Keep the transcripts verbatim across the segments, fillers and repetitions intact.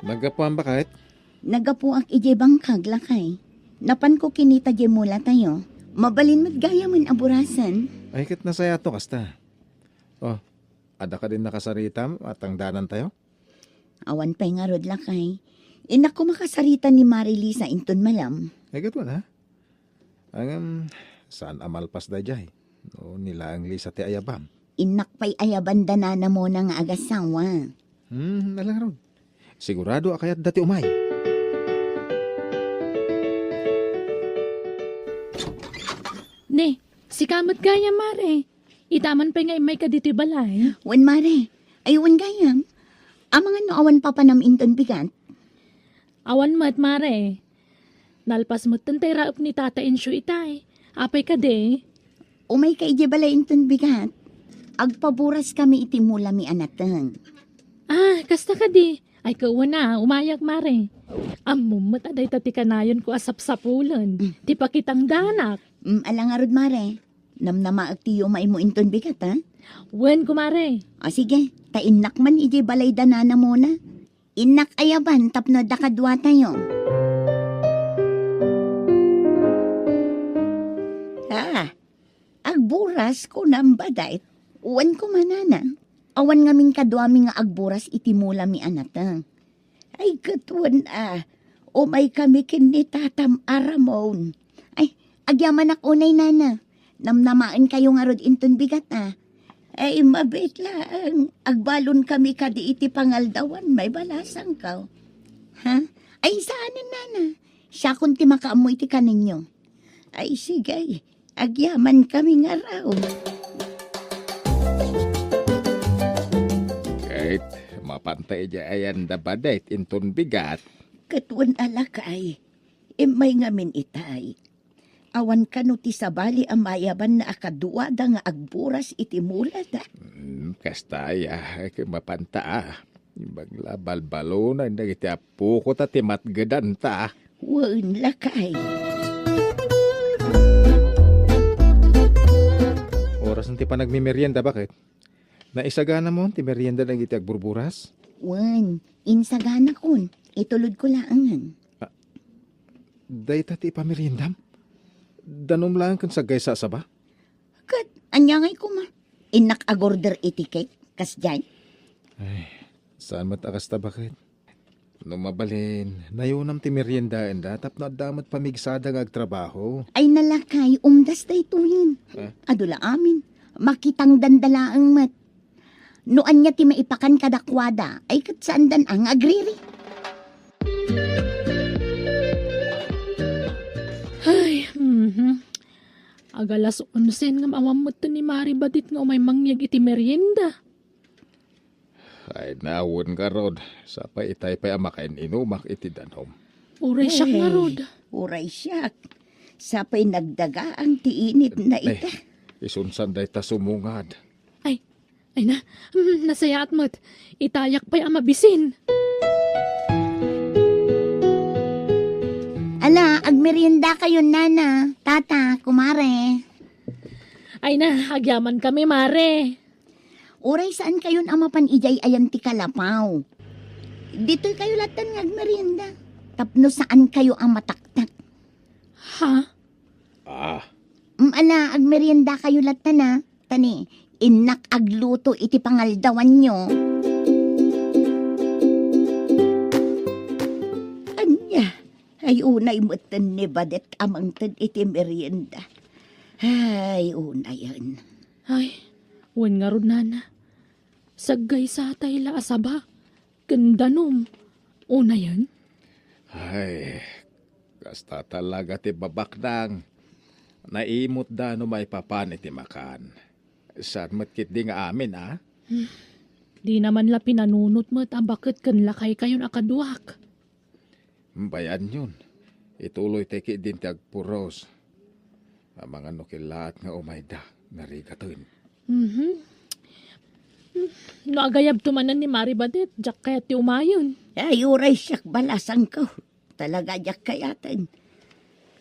Naggapuam, baket? Naggapuak idiay bangkag, lakay. Napanko kinita diay mulatayo. Mabalin met gayamen a burasen. Ay, ket nasayaat no kasta. Oh, adda kadin nakasaritam a tangdanantayo? Awan pay ngarud, lakay. Innak koma kasarita ni Mari Lisa inton malam. Ay, ket wen, ha? Ngem, saan a malpas daydiay? No, ni laeng Lisa ti ayabam. Innak pay ayaban da nana Mona nga agasawa. Hmm, ala ngarud. Sigurado a kayatda ti umay. Ne, sika met gayam, Mare. Ita man pay nga immayka ditoy balay. Wen, Mare. Ay, wen gayam. Amangan no awan papanam inton bigat? Awan met, Mare. Nalpas metten ti raep ni Tata Encio itay. Apay kadi? Umayka idiay balay inton bigat. Agpaburaskami iti mulami a nateng. Ah, kasta kadi? Ay, kauna, umayak, Mare. Ammom met a dayta ti kanayonko a sapsapulen. Mm. Ti pakitangdanak. Mm, ala ngarud, Mare. Namnamaek ti yumaymo inton bigat, ha? Wen, kumare. O, sige. Ta innak man idiay balay da nana Mona. Innak ayaban tapno adda kaduatayo. Ah, agburas, kunam, Badet? Wen, kumanana. Awan ngamin kaduami nga agburas iti mulami a nateng. Ay, ket wen a, umaykami ken ni tatam a Ramon. Ay, agyamanak unay, nana. Namnamaenkayo ngarud inton bigat a. Ay, mabiit laeng, agbalonkami kadi iti pangaldawan, maibalasangko. Ha? Ay, saanen, nana. Siakon ti makaammo iti kanenyo. Ay, sige, agyamankami ngarud. Ket, mapanta idiay ayan da Badet inton bigat. Ket wen a, lakay, immay ngamin itay. Awan kano ti sabali a mayabanna a kaduada nga agburas iti mulada? Hmm, kasta aya, ket mapanta a. Imbag la balbalonay dagiti appoko ta ti matgedanta. Wen, lakay. Orasen ti panagmimerienda, baket? Naisaganamon ti merienda dagiti agburburas? Wen, insaganakon. Itulodko laengen. Ah, dayta ti ipameriendam? Danum laeng ken saggaysa a saba? Ket ania ngay koma? Innak agorder iti cake, kasdiay? Ay, saan met a kasta, baket? No mabalin, nayonam ti meriendaenda tapno adda met pamigsada nga agtrabaho. Ay, nalakay, umdas daytoyen. Ah? Adu la amin. Makitangdanda laeng met. No ania ti maipakan kadakuada, ay ket saandan a nga agriri. Ay, mhm. Agalas onse ngem awan met ni Mari Badet nga umay mangyeg iti merienda. Ay, nawen ngarud, sapay itay pay a makain-inumak iti danum. Uray siak ngarud. Uray siak. Sapay nagdagaang ti init na ita. Isunsan dayta sumungad. Ay, ay na, mm, nasayaat met. Itayak pay a mabisin. Ala, agmerienda kayo, nana, tata, kumare. Ay na, agyamankami, mare. Uray saan kayon a mapan idiay ayan ti kalapaw. Ditoy kayo lattan nga agmerienda. Tapno saan kayo a mataktak. Ha? Ah. Mm, ala, agmerienda kayo lattan a. Tani, innak agluto iti pangaldawanyo. Ania? Ay, unay metten ni Badet a mangted iti merienda. Ay, unayen. Ay, wen ngarud, nana. Saggaysatay la a saba ken danum. Unayen? Ay, kasta talaga ti babaknang. Naimotda no maipapan iti makan. Saan met ketdi nga amin, a? Hmm. Dina man la pinanunot met a baket ken lakaykayon a kaduak. Bayanyon, ituloytay ketdin ti agpuros. Amangan no kellaat nga umayda, narigaten. Mhm. No agayabto manen ni Mari Badet, diak kayat ti umayen. Ay, uray siak balasangko. Talaga diak kayaten.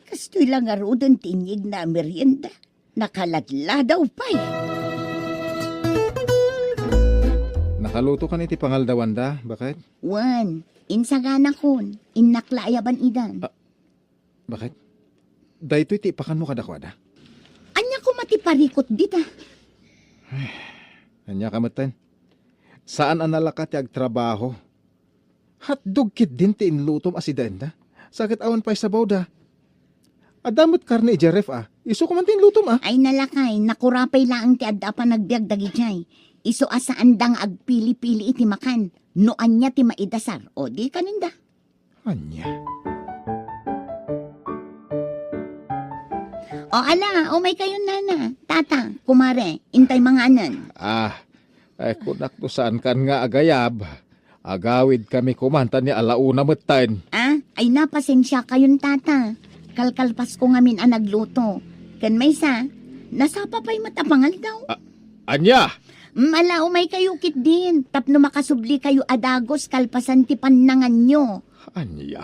Kastoy la ngaruden ti inyegna a merienda. Nakaladladaw pay. Na, Kalutokan iti pangaldawanda, baket? Wen, insaganakon, innak la ayaban idan. Ah, baket? Daytoy ti ipakanmo kadakuada? Ania koma ti parikut dita? Ania ka metten? Saan a nalaka ti agtrabaho. Hotdog ketdin ti inlutom a sidaenda. Sa ket awan pay sabawda. Adda met karne idiay ref a. Isu koma ti inlutom a. Ay nalakay, nakurapay laeng ti adda a panagbiag dagidiay. Isu a saanda nga agpili-pili iti makan. No ania ti maidasar, o di kanenda. Ania? O ala, umay kayon nana, tata, kumare, intay manganen. Ah, ay kunak no saan kan nga agayab. Agawid kami kuman ta ni alauna metten. Ah, ay napasensia kayon tata. Kalkalpas ko ngamin a nagluto. Ken maysa, nasapa pay met a pangaldaw. Ah, ania? Mm, ala, umay kayo ketdin, tapno makasubli kayo a dagus kalpasan ti pannanganyo. Ania?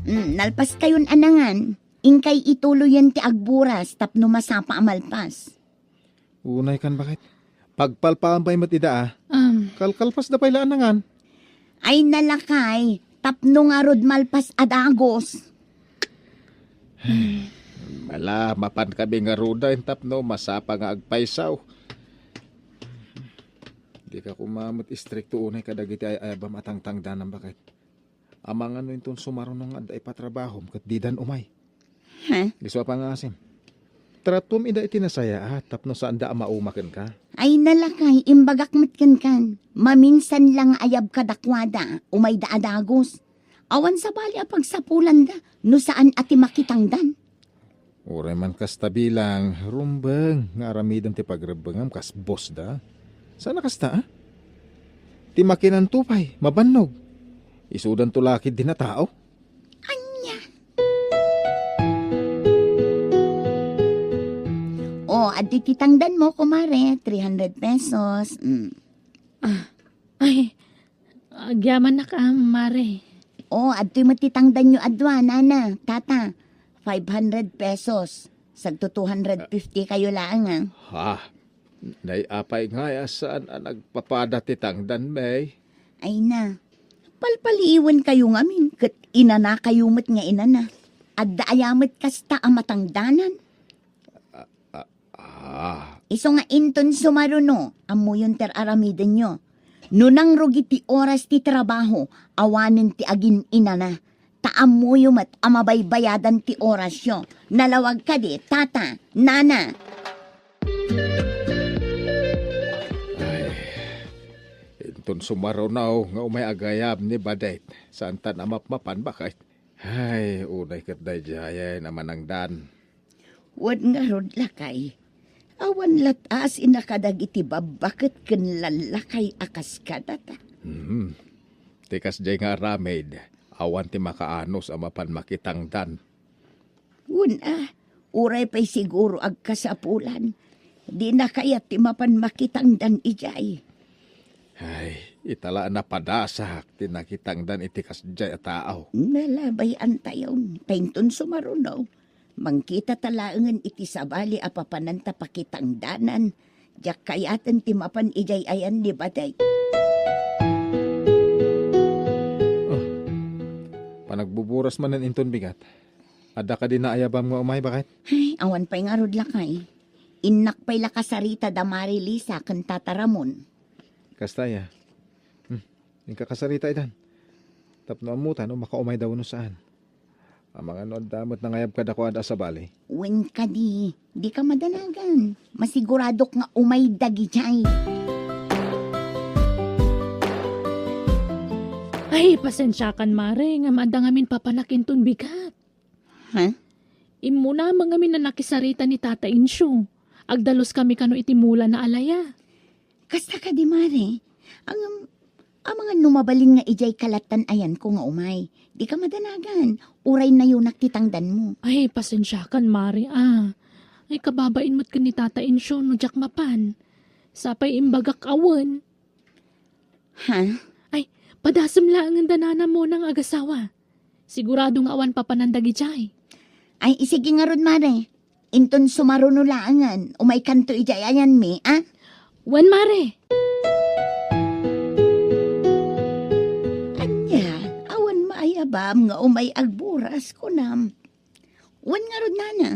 Mm, nalpas kayon a nangan, inkay ituloyen ti agburas tapno masapa a malpas. Unay kan baket. Pagpalpaan pay met ida a. Um. Kalkalpas da pay la a nangan. Ay nalakay, tapno ngarud malpas a dagus. Mala, mapan kami ngaruden tapno masapa nga agpaysaw. Dika koma met istrikto unay kadagiti ay-ayabam a tangtangdanan baket. Amangan no inton sumaruno nga adda ipatrabahom ket didan umay. Ha? Isu a pangasim. Tratom ida iti nasayaat tapno saanda a mauma kenka. Ay nalakay, imbagak met kenkan. Maminsan la nga ayab kadakuada, umayda a dagus. Awan sabali a pagsapulanda no saan a ti makitangdan. Uray man kasta bilang, rumbeng nga aramidem ti pagrebbengam kas boss da. Saan a kasta, a? Ti makinanto pay, mabannog. Isudanto la ketdin a tao. Ania? O, addi ti tangdanmo, kumare, three hundred pesos. Mm. Ah, ay, agyamannak a, mare. O, adtoy met ti tangdanyo a dua, nana, tata. Five hundred pesos. Sagto two hundred fifty kayo laeng, a. Ha? Nay apay ngay a saan a nagpapada ti tangdan, May? Ay na, palpaliiwen kayo ngamin ket inana kayo met nga inana. Adda aya met kasta a matangdanan? Ah, ah, ah. Isu nga inton sumaruno, ammoyon ti ar-aramidenyo. No nangrugi ti oras ti trabaho, awanen ti agin-inana. Ta ammoyo met a mabaybayadan ti orasyo. Nalawag kadi, tata, nana? Ay, inton sumaruno nga umay agayab ni Badet, saantan a mapmapan, baket? Ay, unay ket daydiayen a manangdan. Wen ngarud, lakay, awan latta a sinakadagiti babbaket ken lallakay a kas kadata. Hmm. Ti kasdiay nga aramid, awan ti makaanus a mapan makitangdan. Wen a, uray pay siguro agkasapulan, dina kayat ti mapan makitangdan idiay. Ay, ita la a napadasak ti nakitangdan iti kasdiay a tao. Nalabay antayon, ta inton sumaruno, mangkitata laengen iti sabali a papananta pakitangdanan, diak kayaten ti mapan idiay ayan ni Badet. Oh, panagbuburas manen inton bigat. Adda kadi naayabam nga umay, baket? Ay, awan pay ngarud, lakay. Innak pay la kasarita da Mari Lisa ken Tata Ramon. Kasta aya. Hmm. Inka kasarita idan. Tapno ammota no makaumayda wenno saan. Amangan no adda met nangayab kadakuada a sabali. Wen kadi, dika madanagan. Masiguradok nga umay dagidiay. Ay, pasensiakan, Mare, ngem adda ngamin papanak inton bigat. Ha? Immuna man ngamin a nakisarita ni Tata Incio. Agdalus kami kano iti mula na alaya. Kasta kadi, Mare? Ngem, amangan no mabalin nga idiay kalattan ayanko nga umay. Dika madanagan. Uray nayunak ti tangdanmo. Ay, pasensiakan, Mare, a. Ay, kababain met ken ni Tata Incio no diak mapan. Sapay imbagak a wen. Ha? Ay, padasem laengen da nanam, Mona, nga agasawa. Sigurado nga awan papanan dagidiay. Ay, isigi ngarud, Mare. Inton sumaruno laengen, umaykanto idiay ayanmi, a? Wen, mare. Ania, awan maayabam nga umay agburas, kunam. Wen ngarud, nana,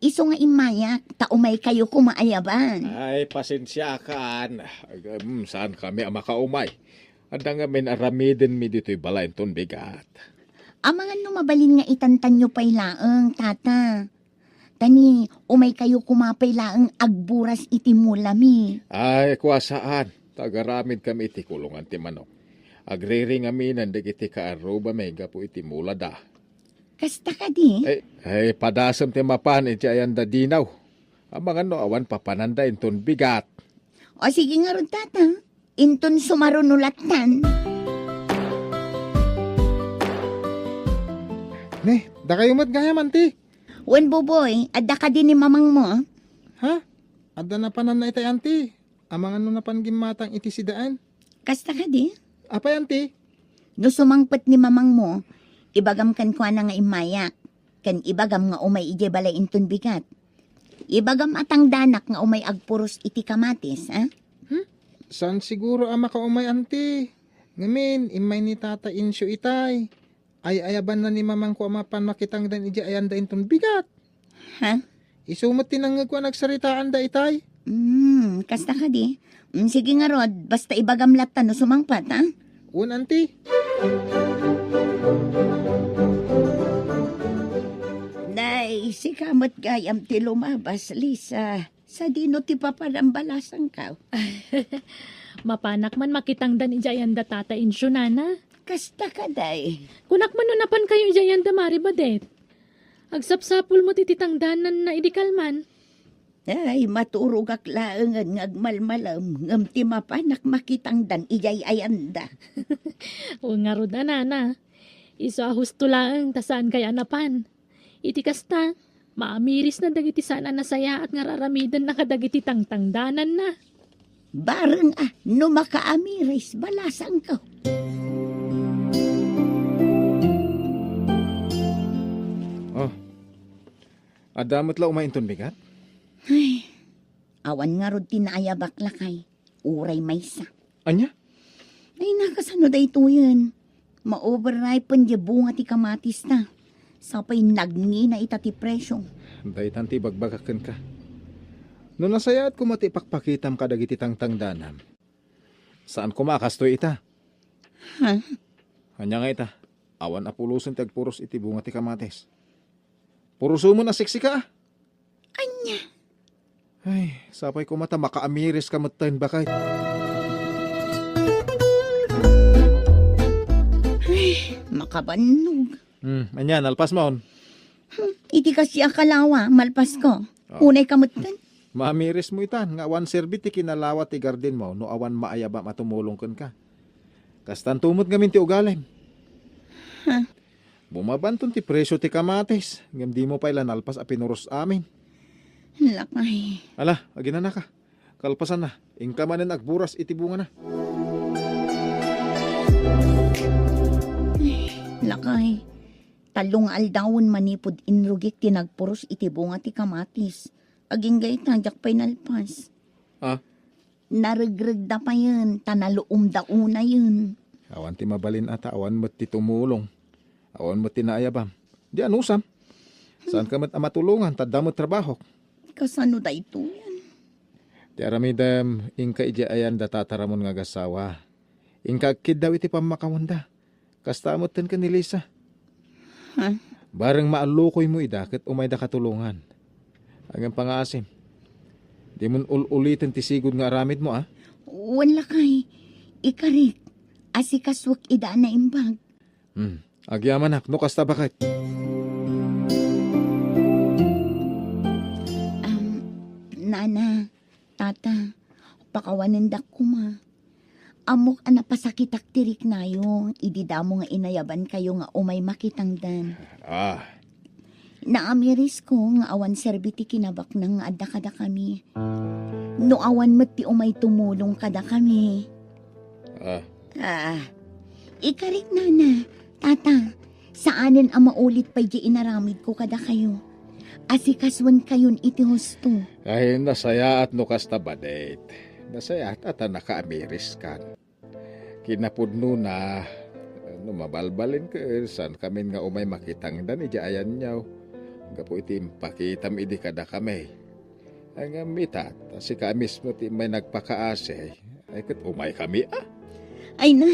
isu nga immayak, ta umaykayo koma ayaban. Ay, pasensiakan. Agam, saan kami a makaumay? Adda ngamin aramidenmi ditoy balay inton bigat. Amangan no mabalin nga itantanyo pay laeng, tata. Ta ni, umaykayo koma pay laeng agburas iti mulami. Ay, kua saan. Ta agaramid kami iti kulongan ti manok. Agriringaminen dagiti kaarrubami gapu iti mulada. Kasta kadi? Ay, ay, padasem ti mapan iti ayanda dinaw. Amangan no awan papananda inton bigat. O sige ngarud, tata. Inton sumaruno lattan. Ne, dakayo met gayam, anti? Wen, Buboy, adda kadi ni mamangmo? Ha? Adda napananna itay, anti? Amangan no napan gimmatang iti sidaen? Kasta kadi? Apay, anti? No sumangpet ni mamangmo, ibagam kenkuana nga immayak, ken ibagam nga umay idiay balay inton bigat. Ibagam a tangdanak nga umay agpuros iti kamatis, a? Hmm? Saan siguro a makaumay, anti? Ngamin, immay ni Tata Incio itay. Ay-ayabanna ni mamangko a mapan makitangdan idiay ayanda inton bigat. Ha? Isu met ti nangngegko a nagsaritaanda itay. Hmm, kasta kadi? Hmm, sige ngarud, basta ibagam latta no sumangpet, a? Wen, anti. Nay, sika met gayam ti lumabas, Lisa. Sadino ti papanam balasangko? Mapanak man makitangdan idiay ayanda Tata Incio, nana. Kasta kadi? Kunak man no napankayo idiay ayanda, Mare Badet. Agsapsapul met iti tangdananna idi kalman. Ay, maturogak laengen nga agmalmalem, ngem ti mapanak makitangdan idiay ayanda. Wen ngarud a, nana. Isu a husto laeng ta saankayo a napan. Iti kasta, maamirisna dagiti saan a nasayaat nga ar-aramidenna kadagiti tangtangdananna. Bareng a no makaamiris, balasangko. Oh. Adda met la umay inton bigat? Ay, awan ngarud ti naayabak, lakay. Uray maysa. Ania? Ay, nakasano daytoyen? Ma-overripe-en diay bunga ti kamatista. Sapay nagngina ita ti presio. Daytan ti ibagbagak kenka. No nasayaat koma ti ipakpakitam kadagiti tangtangdanam, saan koma a kastoy ita. Ha? Ania nga ita? Awan a pulosen ti agpuros iti bunga ti kamatis. Purosemon a siksika, a? Ania? Ay, sapay koma ta makaamiriska metten, baket. Ay, makabannog. Hmm, ania, nalpasmon? Hmm, iti kasdiak a lawa, malpasko. Ah. Unayka metten? Maamirismo itan nga awan serbi ti kinalawa ti gardenmo no awan maayabam a tumulong kenka. Kastanto met ngamin ti ugalim. Ha? Bumabanton ti presio ti kamatis, ngem dimo pay la nalpas a pinuros amin. Lakay. Ala, aginanaka. Kalpasanna, inka manen agburas iti bungana. Lakay, tallo nga aldawen manipud inrugik ti nagpuros iti bunga ti kamatis. Agingga ita, diak pay nalpas. Ah? Naregregda payen, ta naluomda unayen. Awan ti mabalin a ta awan met ti tumulong. Awan met ti naayabam. Di anusam. Saanka met a matulongan, ta adda met trabahok. Kasano daytoyen? Ti aramidem, inka idiay ayan da tataramon nga agasawa. Inka agkiddaw iti pammakawenda. Kasta metten ken ni Lisa. Ha? Bareng maallukoymo ida ket umayda katulongan. Ngem pangaasim, dimon ul-uliten ti sigud nga aramidmo, a? Wen, lakay. Ikarik, asikasuek ida a naimbag. Hmm. Agyamanak, no kasta, baket. Am, nana, tata, pakawanendak koma. Ammok a napasakitak ti riknayo idi damo nga inayabankayo nga umay makitangdan. Ah. Naamirisko nga awan serbi ti kinabaknang nga adda kadakami. No awan met ti umay tumulong kadakami. Ah. Ah. Ikarik, nana, tata, saanen a maulit pay di inaramidko kadakayo. asikasuenkayon iti husto. Ay, nasayaat no kasta, Badet. Nasayaat a ta nakaamiriskan. Kinapudnona, no mabalbalinka, saankamin nga umay makitangdan idiay ayanyo. Gapu iti impakitam idi kadakami. Ay, ngem ita, ta sika mismo ti immay nagpakaasi, ay ket umaykami, a? Ay na,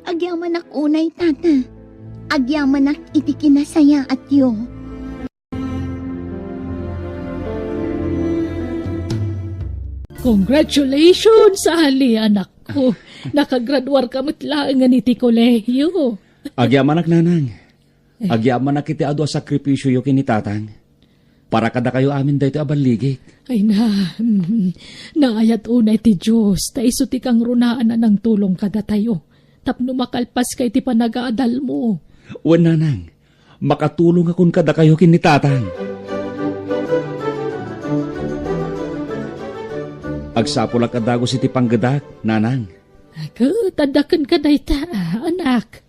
agyamanak unay, Tata. Agyamanak iti kinasayaatyo. Congratulations, Ali, anakko. Nakagraduarka met laengen iti kolehiyo. Agyamanak, Nanang. Agyamanak iti adu a sakripisioyo ken ni Tatang. Para kadakayo amin daytoy a balligik. Ay na, mm, naayat unay ti Dios, ta isu ti kangrunaan a nangtulong kadatayo, tapno makalpaska iti panagadalmo. Wen, Nanang, makatulongakon kadakayo ken ni Tatang. Agsapulak a dagus iti panggedak, Nanang. Ket, adda kenka dayta, anak.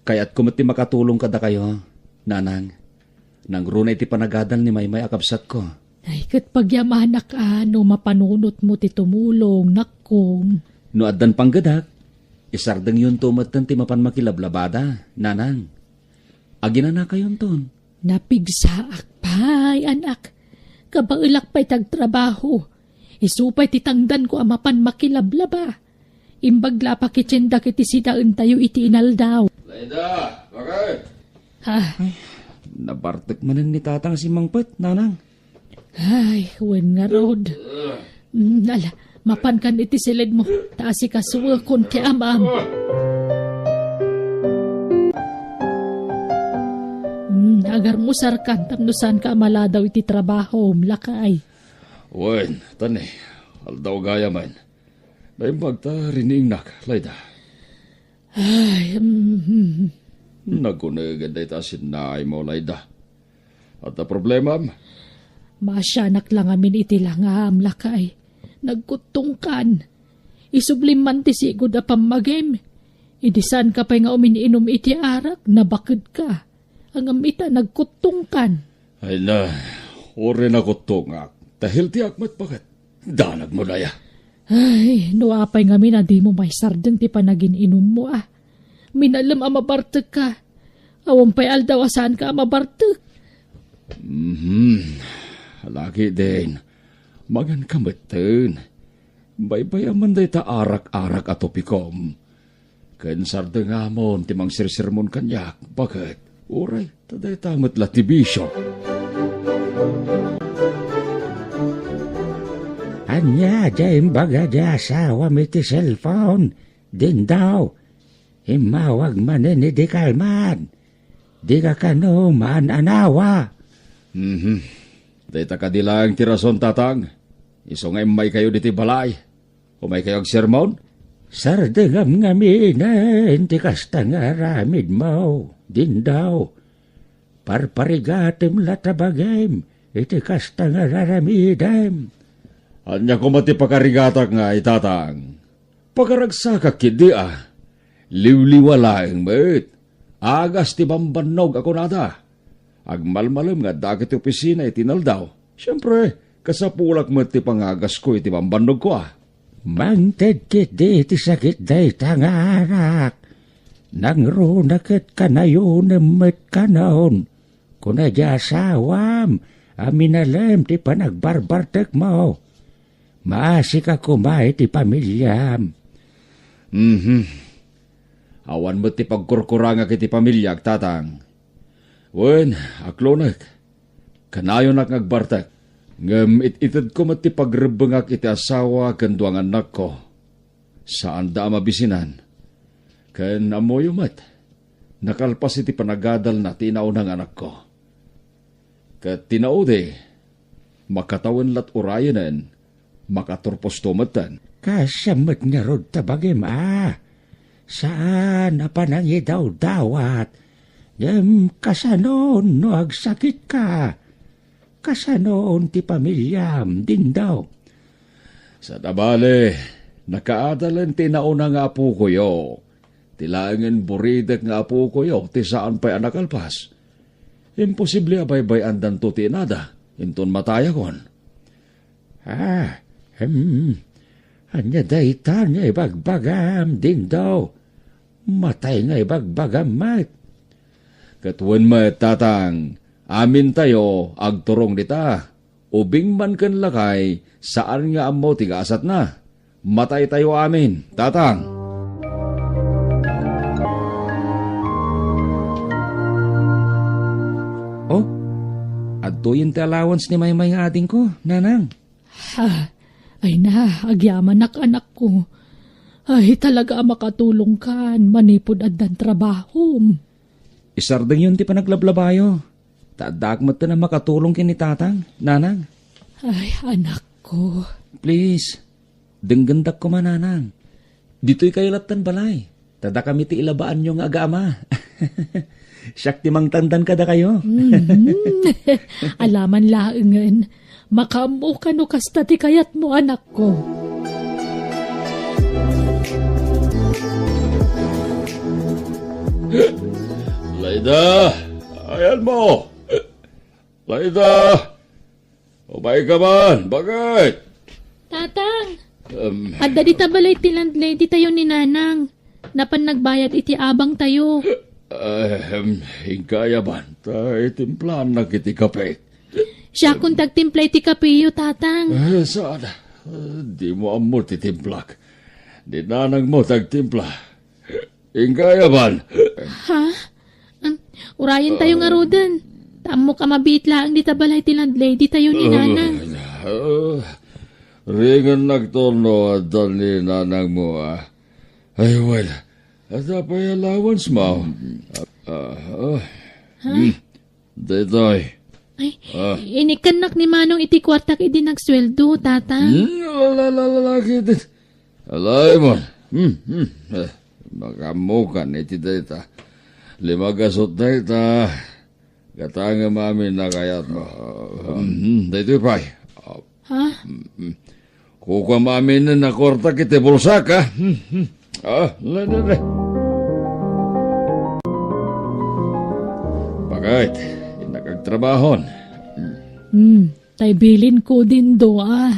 Kayatko met ti makatulong kadakayo, Nanang. Nangruna iti panagadal ni Maymay a kabsatko. Ay, ket pagyamanak a no mapanunotmo ti tumulong, nakkom. No addan panggedak, isardengyo metten ti mapan makilablabada, Nanang. Aginanakayonton. Napigsaak pay, anak. Kabaelak pay ti agtrabaho. Isu pay ti tangdanko a mapan makilablaba. Imbag la a pakitiendak iti sidaentayo iti inaldaw. Laida, bakit? Ah. Ay, nabartek manen ni Tatang a simmangpet, Nanang. Ay, wen ngarud. Mm, ala, mapankan iti siledmo, ta asikasuekon ti amam. Mm, agarmusarkan tapno saanka a maladaw iti trabahom, lakay. Wen, tani, aldaw gayamen. Naimbag ta riniingnak, Laida. Ay, mm. Nagunegen dayta a sinnaaymo, Laida. Adda problemam? Maasianak la ngamin iti langam, lakay. Nagkuttongkan. Isublim man ti sigud a pammagim. Idi saanka pay nga umin-inum iti arak, nabakedka. Ngem ita, nagkuttongkan. Ay na, uray nakuttongak. Ta healthy-ak met, baket. Danagmo daya. Ay, no apay ngamin a dimo maisardeng ti panagin-inummo, a. Minalem a mabartekka. Awan pay aldaw a saanka a mabartek. Mhm. Laki din. Maganka metten. Baybay-am man dayta arak-arak a topikom. Ken sardengamon ti mangsersermon kaniak, baket. Uray, ta dayta met la ti bisio. Ania diay imbaga ti asawam iti cellphone? Dindaw, immawag manen idi kalman. Dika kano maan-anawa. Mhm. Dayta kadi laeng ti rason, Tatang. Isu nga immaykayo ditoy balay. Umaykayo agsermon? Sardengam ngaminen ti kasta nga aramidmo, Dindaw. Parparigatem la ta bagim iti kasta nga aramidem. Ania koma ti pakarigatak ngay, Tatang? Pakaragsakak ketdi a. Liwliwa laeng met. Agas ti bambannog a kunada. Agmalmalem nga addaak iti opisina iti inaldaw. Siempre, kasapulak met ti pangagasko iti bambannogko a. Mangted ketdi iti sakit dayta nga anak. Nangruna ket kanayonem met kanon. Kuna di asawam a minalem ti panagbarbartekmo. Maasika koma iti pamiliam. Mhm. Awan met ti pagkurkurangak iti pamiliak, Tatang. Wen, aklonek. Kanayonak nga agbartek. Ngem it-itedko met ti pagrebbengak iti asawa ken dua nga annakko. Saanda a mabisinan. Ken ammoyo met, nakalpas iti panagadalna ti inauna nga anakko. Ket ti naudi, makatawen lat urayenen, makaturposto metten. Kasam met ngarud ta bagim a, saan a panangidawdawat, ngem kasanon no agsakitka? Kasanon ti pamiliam, Dindaw? Sada bale, nakaadalen ti nauna nga apokoyo. Ti laengen buridek nga apokoyo ti saan pay a nakalpas. Imposible a baybay-andanto ti inada. Inton matayakon. Ah, hmm. Ania dayta nga ibagbagam, Dindo? Matay nga ibagbagam met. Ket wen met, Tatang, amintayo agturong dita. Ubing man ken lakay, saan nga ammo ti gasatna. Mataytayo amin, Tatang. Oh, adtoyen ti allowance ni Maymay nga adingko, Nanang. Ha, ay na, agyamanak, anakko. Ay, talaga a makatulongkan manipud addan trabahom. Isardengyon ti panaglablabayo. Ta addaak met a makatulong ken ni Tatang, Nanang. Ay, anakko. Please, denggendak koma, Nanang. Ditoy kayo lattan balay. Ta dakami ti ilabaanyo nga agaama. Siak ti mangtangdan kadakayo. Mhm. Alaman laengen. Makaammoka no kasta ti kayatmo, anakko. Laida! Ayanmo! Laida! Umayka man! Bakit? Tatang! Um, Adda dita balay ti landlady tayo ni Nanang. Napan nagbayad iti abang tayo. Ahem, inka aya man, ta itimplannak iti kape. Siakon ti agtimpla iti kapeyo, Tatang. Eh, saan? Eh, dimo ammo ti timplak. Ni Nanangmo ti agtimpla. Inka aya man. Ha? Um, urayen tayo ngaruden. Ta ammok a mabiit laeng dita balay ti landlady tayo ni Nanang. Ah, ringennak no adda ni Nanangmo, ah. Ay, well, adda pay allowance mo. Ah, ah. Ha? Hmm. Daytoy. Ay, ah, inikkannak ni Manong iti kuartak idi nagsueldo, Tatang. Hmm, la, la, la, la, la, kidit. Alay mo. Hmm, hmm. Eh, makamukan iti dayta. Limagasot dayta. Gatangem amin a kayatmo. Hmm, daytoy pay. Ha? Hmm, hmm. Kukuam amin a kuarta iti bulsak, ha? Hmm, hmm. Ah, la, la, la. Bakit? Innak agtrabahon. Hmm, tay bilin ko din do, ah.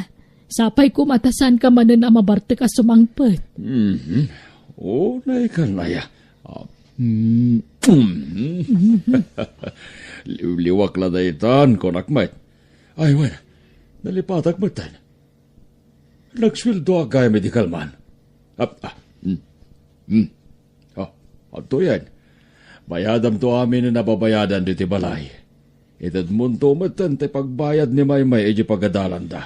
Sapay ko matasan ka manen a mabartek a sumangpet. Mhm. Unay kan aya. Ah, mm, mm. Liwliwak la daytan, kunak met. Ay, wen, nalipatak met tan. Nagsueldo agayam idi kalman. Ah, ah, mm, mm. Ah, adtoyen. Bayadamto amin a nababayadan diti balay. Itedmonto metten ti pagbayad ni Maymay iti pagadalanda.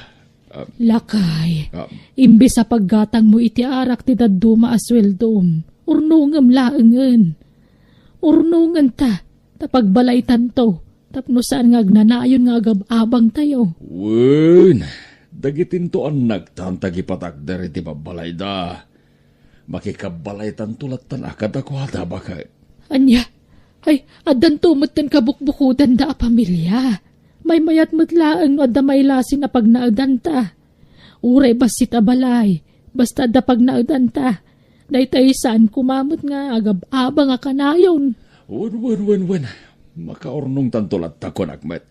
Ah, lakay, ah, imbes a paggatangmo iti arak ti dadduma a sueldom, urnongem laengen. Urnongenta, ta pagbalaytanto. Tapno saan nga agnanayon nga agab-abangtayo. Wen, dagitinto annaktan ti agipatakder iti babbalayda. Makikabbalaytanto lattan a kadakuada, baket. Ania? Ay, addanto metten kabukbukudanda a pamilia. Maymayat met laeng no adda mailasin a pagnaedanta. Uray bassit a balay, basta adda pagnaedanta. Daytay saan koma met nga agab-abang a kanayon. Wen, wen, wen, wen. Makaurnongtanto latta, kunak met.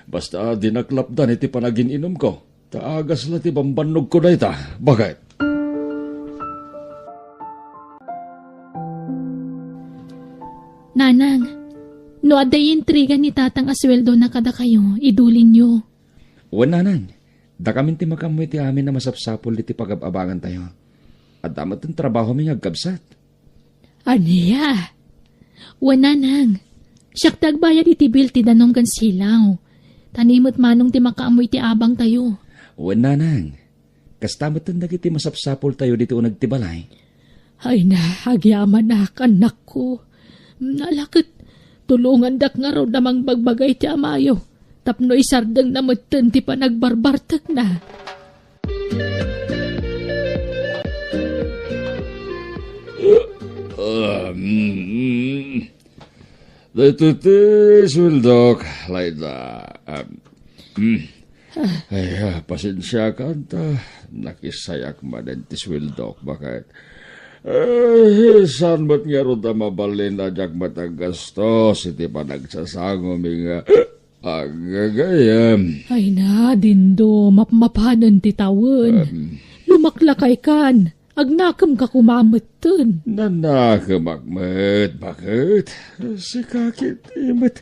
Basta dinak lapdan iti panagin-inumko. Ta agas la ti bambannogko dayta. Baket? Nanang, no adda intriga ni Tatang a sueldona kadakayo, idulinyo. Wen, Nanang, dakamin ti makaammo iti amin a masapsapul iti pagab-abangantayo. Adda met ti trabahomi nga agkabsat. Ania? Wen, Nanang, siak ti agbayad iti bill ti danum ken silaw. Ta ni met Manong ti makaammo iti abangtayo. Wen, Nanang, kasta met dagiti masapsapultayo ditoy uneg ti balay. Ay na, agyamanak, annakko. Nalaket, tulongandak ngarud a mangbagbaga iti amayo, tapno isardengna metten ti panagbarbartekna. Ah, mm. Daytoy ti sueldok, Laida. Ah, mm. Ay, ah, pasensiakan ta nakisayak manen ti sueldok, baket. Eh, saan met ngarud a mabalin a diak met aggastos iti panagsasangomi nga Aggagayam. Ay na, Dindo, mapmapanen ti tawen. Em. Lumaklakaykan. Agnakemka koma metten. Nanakemak met, baket. Sika ketdi met.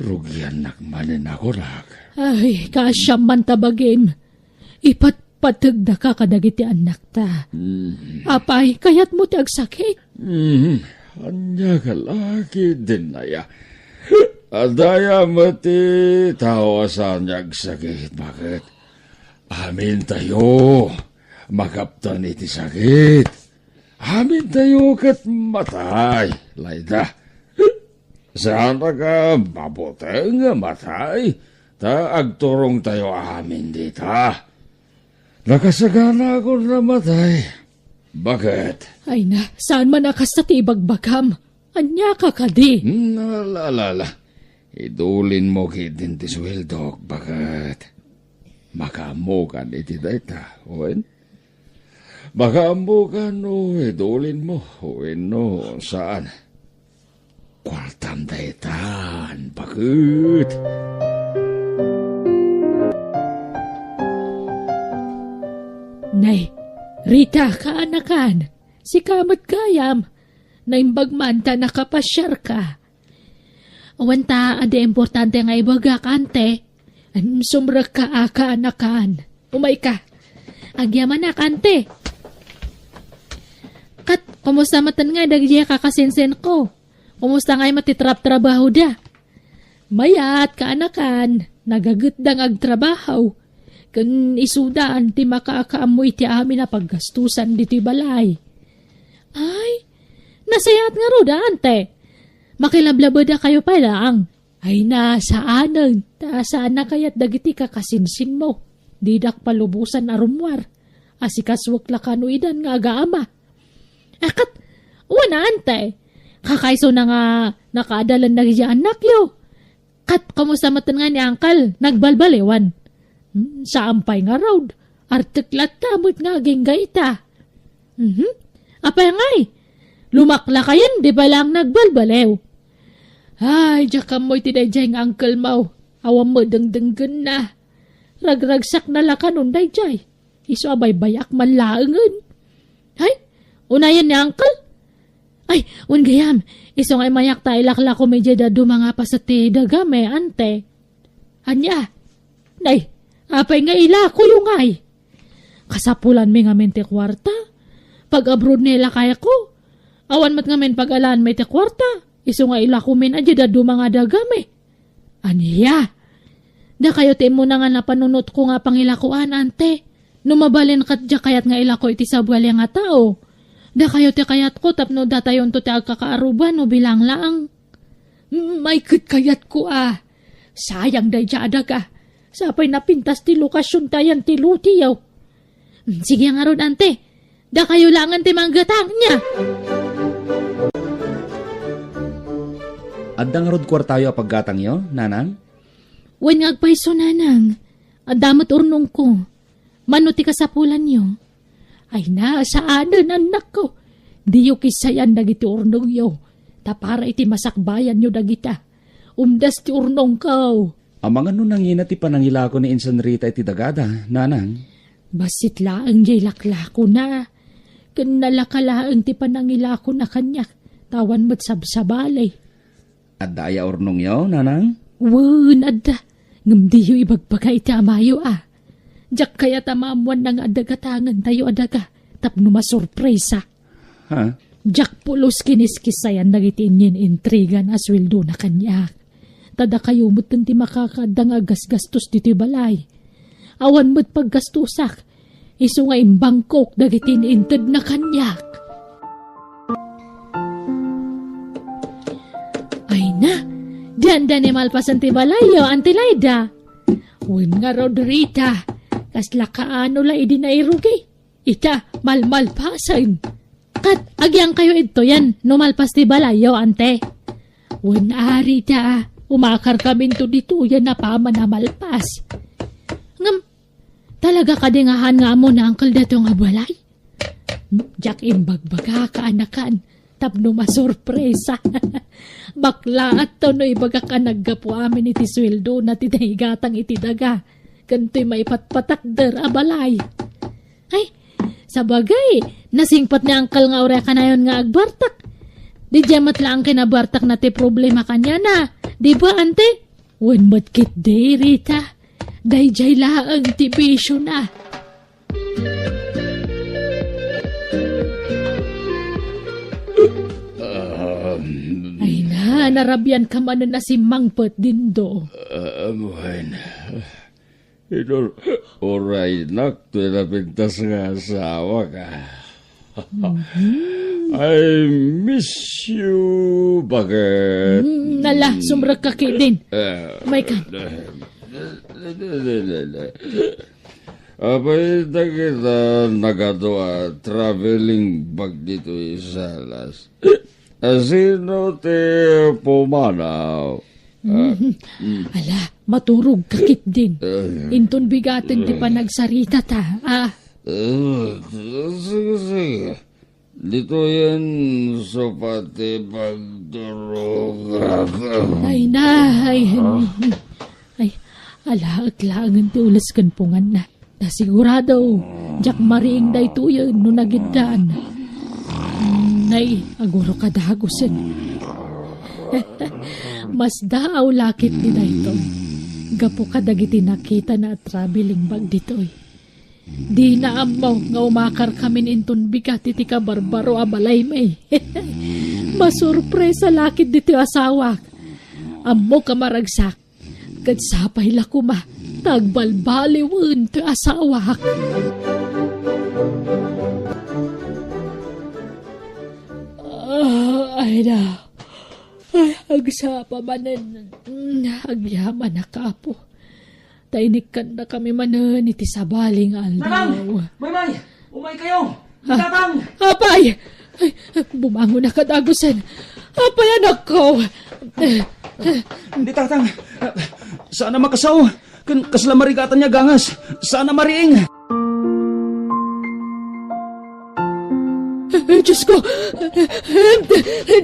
Rugiannak manen a kunak. Ay, kaasiam man ta bagim. Ipatpategdaka kadagiti annakta. Mm. Apay, kayatmo ti agsakit? Mm. Ania ka la ketdin aya? Adda aya met ti tao a saan nga agsakit, baket? Amintayo, makaptan iti sakit. Amintayo ket matay, Laida. Saan a ka mabuteng nga matay, ta agturongtayo amin dita. Nakasaganakon a matay. Baket? Ay na, saan man a kasta ti ibagbagam? Ania ka kadi? Hmm, ala, ala, ala. Idulinmo ketdin ti sueldok, baket? Makaammokan iti dayta, wen? Makaammokan no idulinmo, wenno saan. Kuartam daytan, baket. Nay, Rita, kaanakan, sika met gayam. Naimbag man ta nakapasiarka. Awan ta, adi importante nga ibagak, ante. Em, sumrekka a, kaanakan. Umayka. Agyamanak, ante. Ket, kumusta met ngay dagiti kakasinsinko? Kumusta ngay met ti trabtrabahoda? Mayat, kaanakan. Nagagetda nga agtrabaho. Ken isudan ti makaakaammo iti amin a paggastusan ditoy balay. Ay, nasayaat ngarud, ante. Makilablabedakayo pay laeng. Ay, saanen, ta saan a kayat dagiti kakasinsinmo. Didak palubosan a rummuar. Asikasuek la kano idan nga agaama. A ket, wen, ante. Kakaisuna nga nakaadalan dagiti annakyo. Ket kumusta met ngay ni Uncle? Nagbalbaliwan? Hmm, saan pay ngarud. Artek latta met nga agingga ita. Mhm. Apay ngay? Lumaklakayen, di ba lang nagbalbaliw? Ay, diak ammo iti daydiay nga uncle-mo. Awan met dengdenggenna. Ragragsakna la kanon daydiay. Isu a baybayak man laengen. Hay, unayen ni Uncle? Ay, wen gayam, isu nga imayak ta ilaklako mi diay dadduma nga paset ti dagami, ante. Ania? Nay, apay nga ilakoyo ngay? Kasapulanmi ngamin ti kuarta. Pag-abroad ni lakayko, awan met ngamin pag-alaanmi ti kuarta. Isu nga ilakomin a diay dadduma nga dagami. Ania? Dakayo ti immuna nga napanunotko nga pangilakoan, ante. No mabalin ket diak kayat nga ilako iti sabali nga tao. Dakayo ti kayatko tapno datayonto ti agkakaaruba no bilang laeng. Mm, ay ket kayatko a. Sayang daydiay a daga. Sapay napintas ti lokasion ta yan ti lotiyo. Mm, sige ngarud, ante. Dakayo laengen ti manggatang, nia? Adda ngarud kuartayo a paggatangyo, nanang? Wen nga agpayso, nanang. Adda met urnongko. Mano ti kasapulanyo? Ay na, saanen, annakko. Diyo kissayan dagiti urnongyo. Ta para iti masakbayanyo dagita. Umdas ti urnongko. Amangan no nangina ti panangilako ni Insan Rita iti dagada, nanang? Bassit laeng diay laklakona. Ken nalaka laeng ti panangilakona kaniak. Ta awan met sabsabali. Adda aya urnongyo, nanang? Wen, adda. Ngem diyo ibagbaga iti amayo a. Diak kayat a maammoanna nga adda gatangentayo a daga tapno masurpresa. Ha? Diak pulos kiniskissayan dagiti innin-intrigan a sueldona kaniak. Ta dakayo metten ti makakaadda nga aggasgastos ditoy balay. Awan met paggastosak. Isu nga imbangkok dagiti intedna kaniak. Ay na, dianda ni malpasen ti balayyo, Auntie Laida. Wen ngarud, Rita, kasla kaano la idi nairugi? Ita, malmalpasen. Ket agyangkayo idtoyen no malpas ti balayyo, ante. Wen a, Rita, umakarkaminto ditoyen a paman a malpas. Ngem, talaga kadi nga haan nga ammo ni Uncle dato nga balay? Diak imbagbaga, kaanakan. tapno masurpresa. Baklaat to no ibagak a naggapu amin iti sueldona ti naigatang iti daga, ken toy maipatpatakder a balay. Ay, sabagay, nasingpet ni Angkel nga uray kanayon nga agbartak. Didiay met laeng kinabartakna ti problema kaniana. Di ba, ante? Wen met ketdi, Rita. Daydiay laeng ti bisiona. Um, Ay na, narabian ka manen a simmangpet, Dindo. Uh, wen. Ino, uraynak toy napintas nga asawak. Mhm. I miss you, baket. Mm, nala, sumrekka ketdin. Eh, Maykan. Apay dagita nagadu a traveling bag ditoy Salas? Asino ti pumanaw? Ah, mm. Ala, maturogka ketdin. Eh. Inton bigaten ti panagsaritata, ah. Eh, sige, sige. Ditoyen sa pati pagturogak. Ay na, ay. Ay, alaek laengen ti ules ken punganna. Ta sigurado, diak mariing daytoyen no nagiddan. Nay, aguroka dagusen. Masdaaw la ketdi daytoy. Gapu kadagiti nakitana a traveling bag ditoy. Dina ammo nga umakarkamin inton bigat iti kabarbaro a balaymi. Masurpresa la ketdi ti asawak. Ammok a maragsak, ket sapay la koma ta agbalbaliwen ti asawak. Ah, ay na. Ay, agsapa manen. Agyamanak, Apo. Ta inikkandakami manen iti sabali nga aldaw. Nanang! Maymay! Umaykayo! Ah, Tatang! Apay! Ay, bumangon a kadagusen. Apay, anakko! Ni Tatang, saan a makasao. Ken kasla marigatan nga gangas. Saan a mariing. Diosko!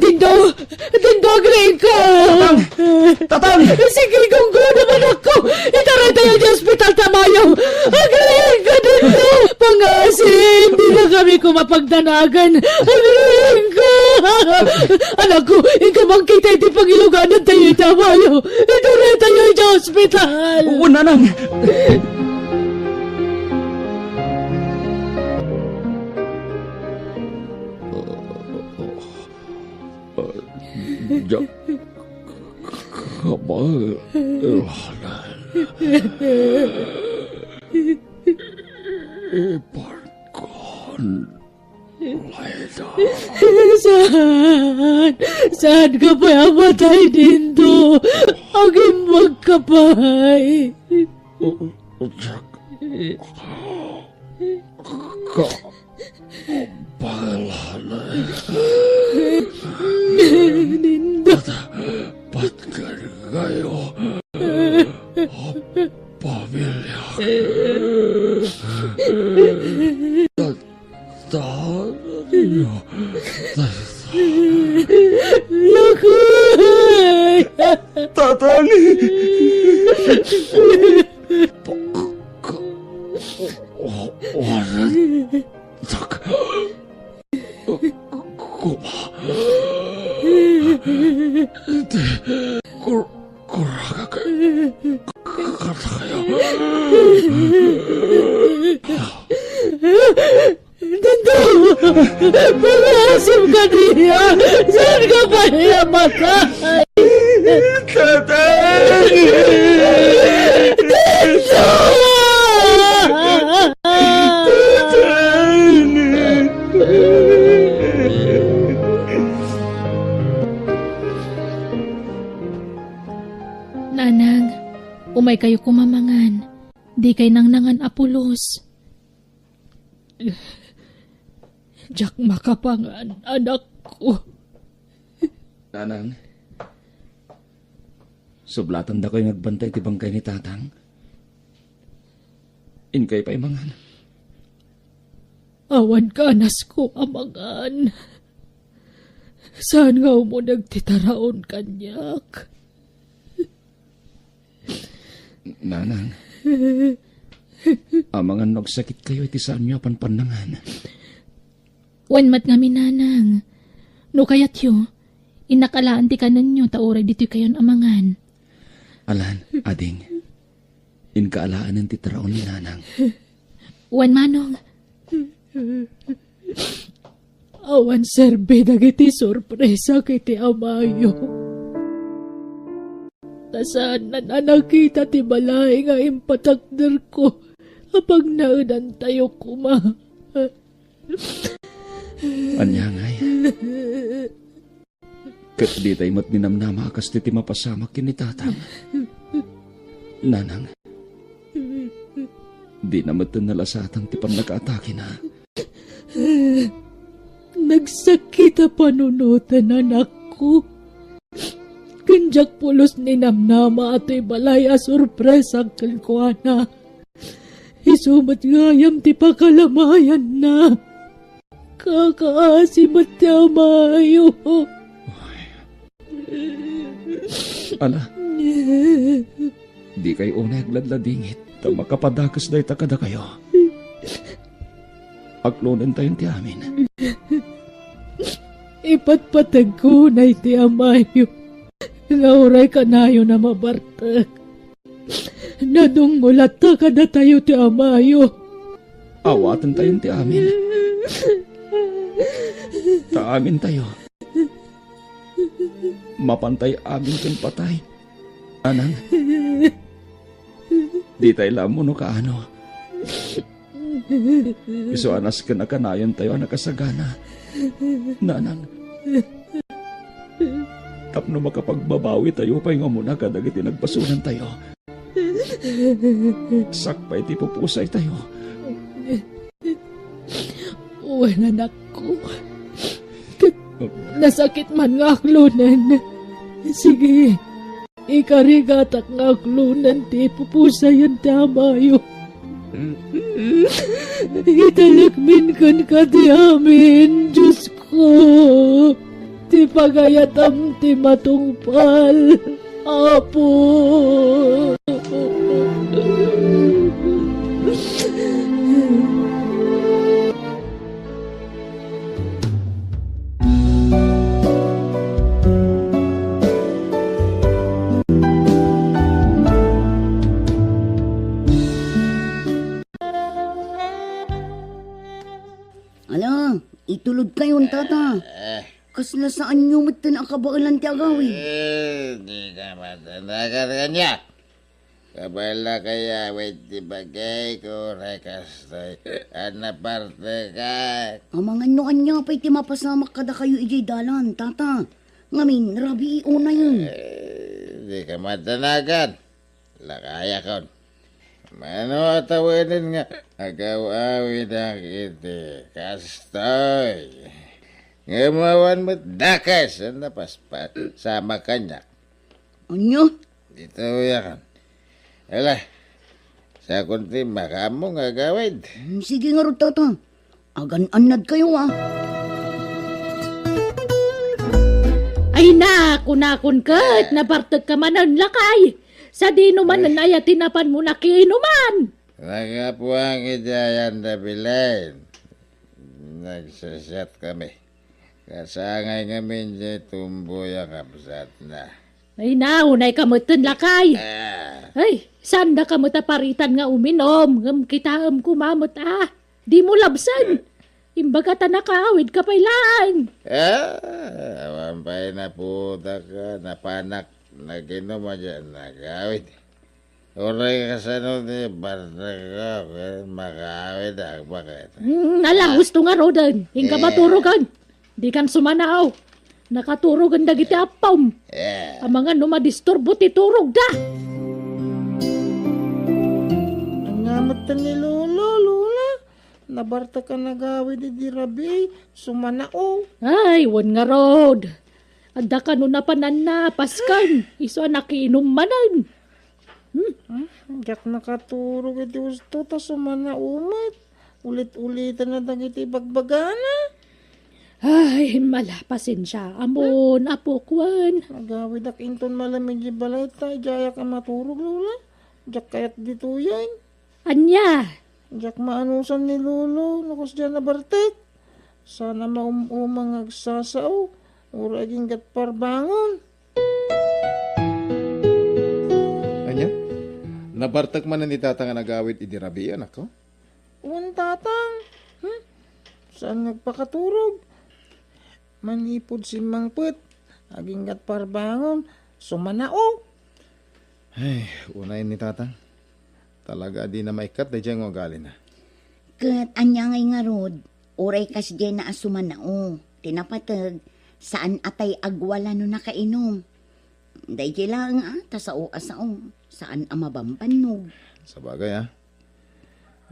Dindo! Dindo, agriingko! Tatang! Tatang! Sige, gunggonem, anakko! Itaraytayo iti ospital ta mayo! Agriingko, Dindo! Pangasim, dinakami koma pagdanagan! Agriingko! Anakko, inka mankita iti pangiluganentayo ita mayo! Itaraytayo iti ospital! Oo, Nanang! Diak kabaelan. Ipankon layda. Saan? Saanka pay a matay, Dindo? Agimbagka pay. Diak ka Balana. Ninda. Pat-, patgan kayo. Pamilya. Tatayo. Lakoy! Tatang! Pagka-, wanan. Tak-, kuma. Iti kur-, kuragak kadakayo. Dindo! Pangasim ka dita! Saan ka pay a matay? Tatay! Dindo! Nanang, umaykayo koma mangan. Dikay nangnangan a pulos. Diak makapangan, anakko. Nanang, sublatandakoy nga agbantay ti bangkay ni Tatang. Inkay pay mangan. Awan kanasko a mangan. Saan nga umuneg ti taraon kaniak? Nanang, amangan no agsakitkayo iti saanyo a panpannangan. Wen met ngamin, nanang. No kayatyo, innak alaen ti kanenyo ta uray ditoykayon amangan. Alan, ading. Inka alaenen ti taraon ni nanang. Wen manong. Awan serbi dagiti sorpresak iti amayo. Ta saan a nakita ti balay nga impatakderko a pagnaedantayo koma. Ania ngay? Ket ditay met ninamnama a kastoy ti mapasamak ken ni tatang. Nanang, dina met nalasaatan ti pannakaatakena. Nagsakit a panunoten, anakko. Ken diak pulos ninamnama a toy balay a sorpresak kenkuana. Isu met gayam ti pakalamayanna. Kakaasi met ti amayo. Ala, dikay unay agladladingit ta makapadakes dayta kadakayo. Aklonentayon ti amin. Ipatpategko unay ti amayo nga uray kanayon a mabartek. Nadungngol latta kadatayo ti amayo. Awatentayon ti amin. Ta amintayo, mapantay amin ken patay. Anang, ditay la ammo no kaano. Isu a nasken a kanayontayo a nakasagana. Nanang, tapno makapagbabawitayo pay nga umuna kadagiti nagbasolantayo. Sakbay ti pupusaytayo. Wen, anakko. Ket nasakit man nga aklonen. Sige, ikarigatak nga aklonen ti ipupusayen ti amayo. Italekmin kenka ti amin, Diosko, ti pagayatam ti matungpal, Apo. Ala, itulodkayon, tata. Eh. Kasla saanyo metten a kabaelan ti agawid? Eh, di ka matanagan kanya. Kabala kaya, wait, ti bagay ko, uray kastoy a napartekan. Amangan no ania pay ti mapasamak kadakayo idiay dalan, tata. Ngamin, rabii unayen. Eh, di ka matanagan. Lakayakon. Mano a tawenen nga agaw-awidak iti kastoy? Ngem awan met dakes a napaspasamak kaniak. Ania? Dita uyakon. Ala, sakon ti makaammo nga agawid. Hmm, sige ngarud, tata. Agan-annadkayo, a. Ay na, kunakon ket, nabartekka manen, lakay. Sadino manen aya ti napanmo nakiinuman? Nagapuak iti ayan da bilen. Nagsisiatkami. Kasangay ngamin diay tumboy a kabsatna. Ay, naunayka metten, lakay. Ah. Ay, saandaka met a paritan nga uminum, ngem kitaem koma met, a. Dimo labsen. Imbaga ta nakaawidka pay laeng. Ah, awan pay naputak, napanak, naginum a diay nagawid. Uray kasano ti bartekko, ket makaawid a agbaket. Hmm, ala, husto ngaruden. Inka maturogen. Dikan sumanao. Nakaturogen dagiti appom. Eh. Amangan no madisturbo ti turogda. Ania metten ni Lolo, Lola? Nabartek a nagawid idi rabii, sumanao. Ay, wen ngarud. Adda kano napananna, pasken, isu a nakiinum manen. Hmm? Hmm? Diak nakaturog iti husto ta sumanao met. Ulit-uliten na dagiti ibagbagana. Ay, mala, pasensia. Ammom, apok, wen. Agawidak inton malem idiay balay ta idiayak a maturog, Lola. Diak kayat ditoyen. Ania? Diak maanusan ni Lolo no kasdiay a nabartek. Saan a maum-uma nga agsasao, uray agingga't parbangon. Ania? Nabartek manen ni Tatang a nagawid idi rabii, anakko? Wen, Tatang. Hmm? Saan nga agpakaturog? Manipud simmangpet, agingga't parbangon, sumanao. Ay, unayen ni Tatang. Talaga a dina maikkat daydiay nga ugalina. Ket ania ngay ngarud, uray kasdiay a sumanao, ti napateg, saan a tay agwala no nakainum. Daydiay laeng a, ta sao a sao, saan a mabambannog. Sabagay, a.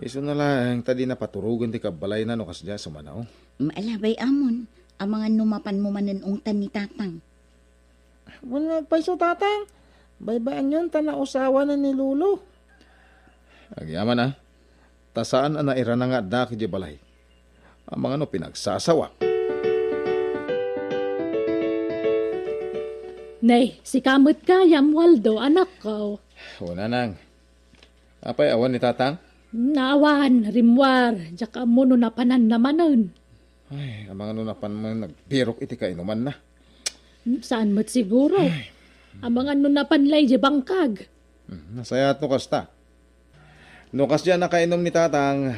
Isuna laeng ta dina paturogen ti kabbalayna no kasdiay a sumanao. Maalabay amon, amangan no mapanmo manen ungtan ni Tatang. Wen nga agpayso, Tatang. Baybay-anyon ta nausawanen ni Lolo. Agyamanak, a. Ta saan a nairana nga addaak idiay balay. Amangan no pinagsasawak. Nay, sika met gayam, Waldo, anakko. Wen, Nanang. Apay, awan ni Tatang? Naawan, rimmuar, diak ammo no napananna manen. Ay, amangan no napan manen agbirok iti kainumanna. Hmm, saan met siguro. Ay. Amangan no napan la idiay bangkag. Hmm, nasayaat no kasta. No kasdiay a nakainum ni Tatang,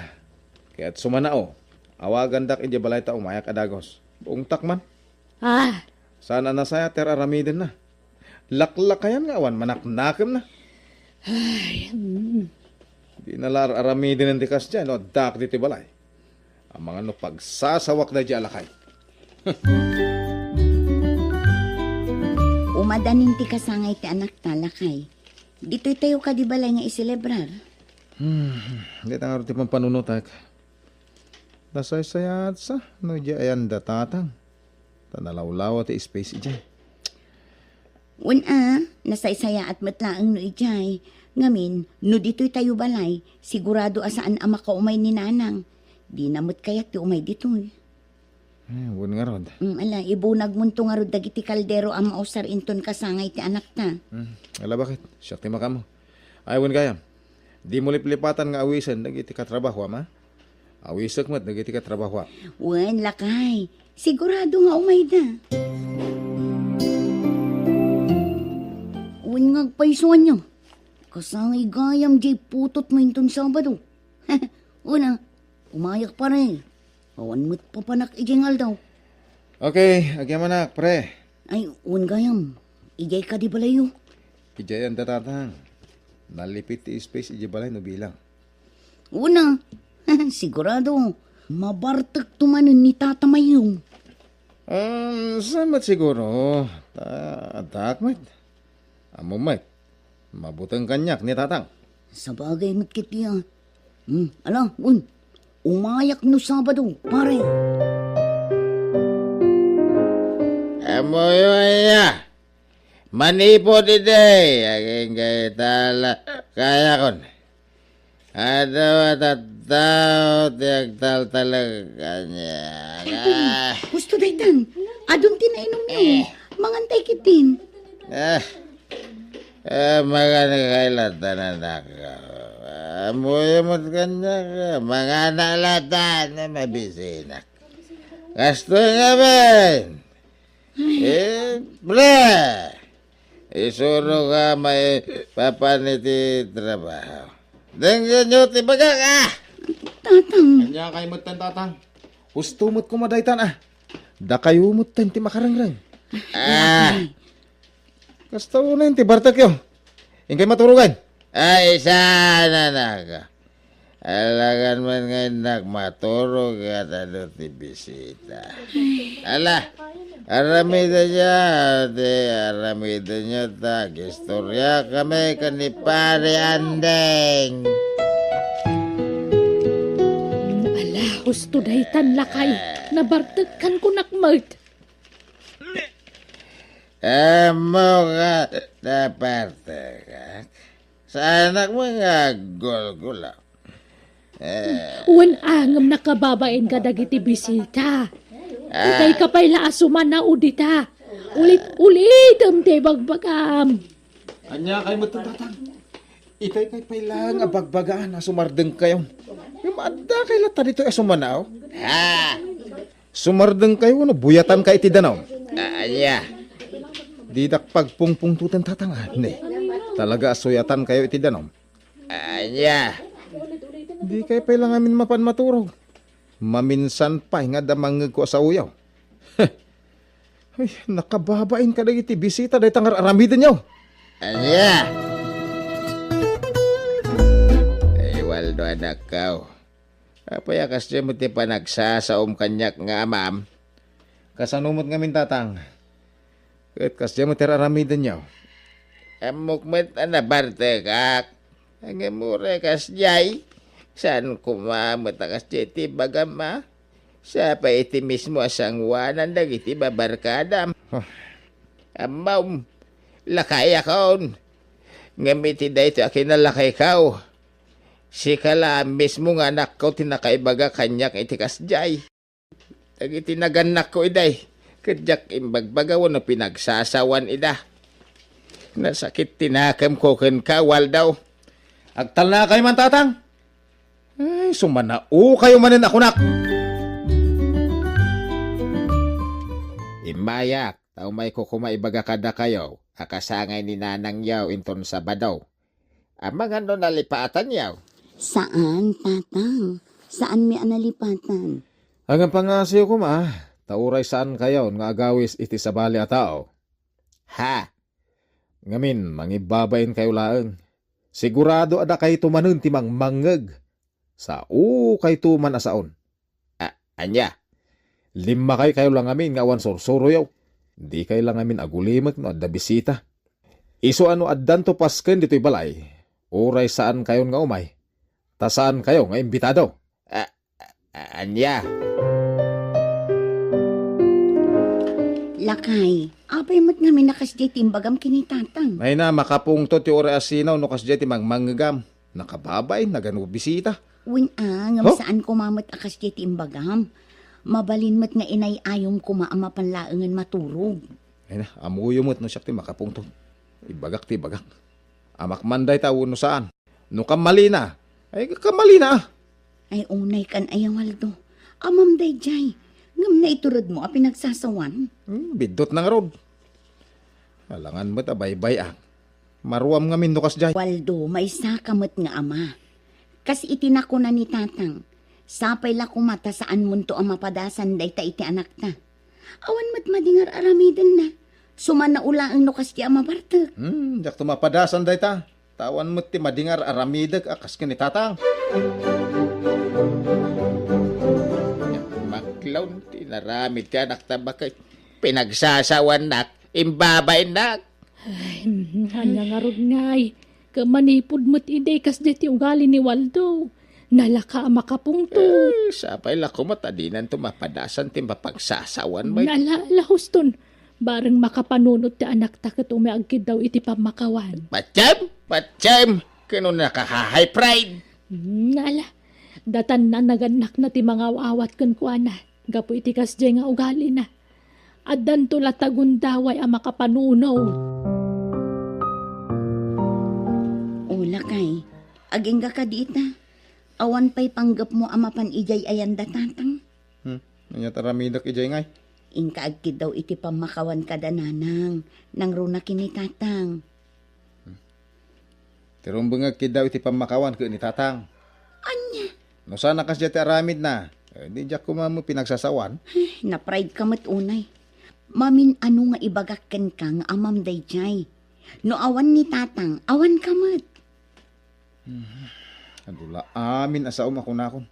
ket sumanao, awagandak idiay balay ta umayak a dagus. Buongtak man. Ah. Saan a nasayaat ti ar-aramidenna. Laklakayan nga awan manaknakemna. Ay, mm. Dina la ar-aramiden ti kasdiay no addaak ditoy balay. Amangan no pagsasawak daydiay a lakay. Umadanin ti kasangay ti anakta, lakay. Ditoy tayo kadi balay nga iselebrar. Hmm, dita ngarud ti pampanunotak. Nasaysayaat sa no idiay ayan da Tatang. Ta nalawlawa ti space idiay. Wen a, nasaysayaat met laeng no idiay. Ngamin, no ditoy tayo balay, sigurado a saan a makaumay ni Nanang. Dina met kayat ti umay ditoy. Eh, wen ngarud. Mm, ala, ibunagmonto ngarud dagiti kaldero a mausar inton kasangay ti anakta. Hmm, ala, baket? Siak ti makaammo. Ay, wen gayam. Dimo liplipatan nga awisen dagiti katrabahoam, a? Awisek met dagiti katrabahoam. Wen, lakay. Sigurado nga umayda. Wen nga agpaysuanyo. Kasangay gayam diay putotmo inton Sabado. Wen a, umayak pare. Awan met papanak idiay nga aldaw. Okay, agyamanak, pre. Ay, wen gayam. Idiay kadi balayyo? Idiay ayan da Tatang. Nalipit ti space idiay balay no bilang. Wen a, sigurado, mabartekto manen ni Tata Mayong. Um, saan met siguro? Ta, addaak met. Ammom met, mabuteng kaniak ni Tatang. Sabagay met ketdi a. Hmm, ala, wen. Umayak no Sabado, pare. Ammoyo aya? Manipud idi, agingga ita la kayakon. Adda a tattao ti agtaltalek kaniak. Daytan, ah, husto daytan. Adun ti nainumyo. Eh. Mangantay ketdin. Ah, ah, magan kay latan, anak. Ammoyo met kaniak, mangana latan, mabisinak. Kastoy ngamin. Eh, pre! Isurok a maipapan iti trabaho. Denggenyo ti bagak, ah! Tatang. Ania kay metten, Tatang? Husto met koma daytan, ah. Dakayo metten ti makarengreng. Ah! Kasta unayen ti bartekyo. Inkay maturogan. Ay, saan, anak? Alagan man nga innak maturog ket adu ti bisita. Ala, aramidenyo ti aramidenyo ta agistoriakami ken ni Pare Andeng. Ala, husto daytan, lakay. Nabartekkan kunak met. Ammo nga nabartekak. Saanak met nga aggulgula. Eh. Wen a, ngem nakababain kadagiti bisita. Ah. Itay ka pay la a sumanao dita. Ulit-ulitem ti bagbagam. Ania kay met, Tatang? Itay kay pay laeng a bagbagaan a sumardengkayon. Ngem adda kay latta ditoy a sumanao? Ah. Sumardengkayo no buyatan ka iti danum? Ah, ania? Didak pagpungpungtoten, Tatang, a, ne. Talaga a suyatan kayo iti danum? Ah, ania? Di kay pay la ngamin mapan maturog. Maminsan pay nga adda mangngegko a saoyo. Ay, nakababain kadagiti bisita dayta nga ar-aramidenyo. Ania? Ay, Waldo, anakko. Apay a kasdiay met ti panagsasaom kaniak nga amam? Kasano met ngamin, Tatang? Ket kasdiay met ti ar-aramidenyo? Ammok met a nabartekak. Ngem uray kasdiay, saan koma met a kasdiay ti ibagam, a? Sapay iti mismo a sangoanan dagiti babarkadam. Huh. Ammom, lakayakon. Ngem iti daytoy a kinalakayko, sika la mismo nga anakko ti nakaibaga kaniak iti kasdiay. Dagiti nagannakko idiay, ket diak imbagbaga wenno pinagsasawan ida. Nasakit ti nakemko kenka, Waldo. Agtalnakayo man, Tatang. Ay, sumanaokayo manen a kunak. Immayak, ta umayko koma ibaga kadakayo a kasangay ni nanangyo inton Sabado. Amangan no nalipatanyo? Saan, Tatang. Saanmi a nalipatan. Agpangngasiyo koma, ta uray saankayon nga agawis iti sabali a tao. Ha? Ngamin, mangibbabainkayo laeng. Sigurado a dakayto manen ti mangmangngeg. Saokayto man a saon. A-, ania? Limmakaykayo la ngamin nga awan sursuroyo. Dikay la ngamin agulimek no adda bisita. Isu a no addanto pasken ditoy balay, uray saankayon nga umay, ta saankayo nga imbitado. A-, a-, ania? Lakay, apay met ngamin a kasdiay ti imbagam ken ni Tatang? Ay na, makapungtot ti uray a sinaw no kasdiay ti mangmangngegam. Nakababain, nagano bisita. Wen a, ngem Huh? saan koma met a kasdiay ti imbagam. Mabalin met nga inay-ayom koma a mapan laengen maturog. Ay na, ammoyo met no siak ti makapungtot. Ibagak ti ibagak. Amak man dayta wenno saan. No kammalina, ay kammalina. Ay unay kan aya, Waldo. Amam daydiay. Ngem naituredmo a pinagsasawan. Hmm, biddutna ngarud. Alangan met a baybay-ak. Maruam ngamin no kasdiay. Waldo, maysaka met nga ama. Kas iti nakuna ni Tatang, sapay la koma ta saanmonto a mapadasan dayta iti anakta. Awan met madi nga ar-aramidenna. Sumanao laeng no kasdiay a mabartek. Hmm, diakto mapadasan dayta. Ta awan met ti madi nga ar-aramidek a kas ken ni Tatang. Maklaw ti inaramid ti anakta baket. Pinagsasawannak, imbabainnak. Ay, mm, ania ngarud ngay? Ket manipud met idi kasdiay ti ugali ni Waldo. Nalaka a makapungtot. Eh, sapay la koma ta dinanto mapadasan ti mapagsasawan met. Nala, la huston. Bareng makapanunot ti anakta ket umay agkiddaw iti pammakawan. Patiem! Patiem! Ket no naka-high pride. Hmm, ala. Datan na nagannakna ti mangaw-awat kenkuana. Gapu iti kasdiay nga ugalina. Addanto la ta gundaway a makapanunot. O, lakay, agingga kadi ita. Awan pay panggepmo a mapan idiay ayan da Tatang? Hmm, ania ti aramidek idiay ngay? Inka agkiddaw iti pammakawan kada nanang, nangruna ken ni Tatang. Ti rumbeng nga agkiddaw iti pammakawan ken ni Tatang. Ania? No saan a kasdiay ti aramidna, eh, di diak koma met pinagsasawan. Ay, na-pride ka met unay. Mamin-ano nga ibagak kenka nga amam daydiay. No awan ni Tatang, awan ka met. Hmm. Adu la amin a saom a kunakon.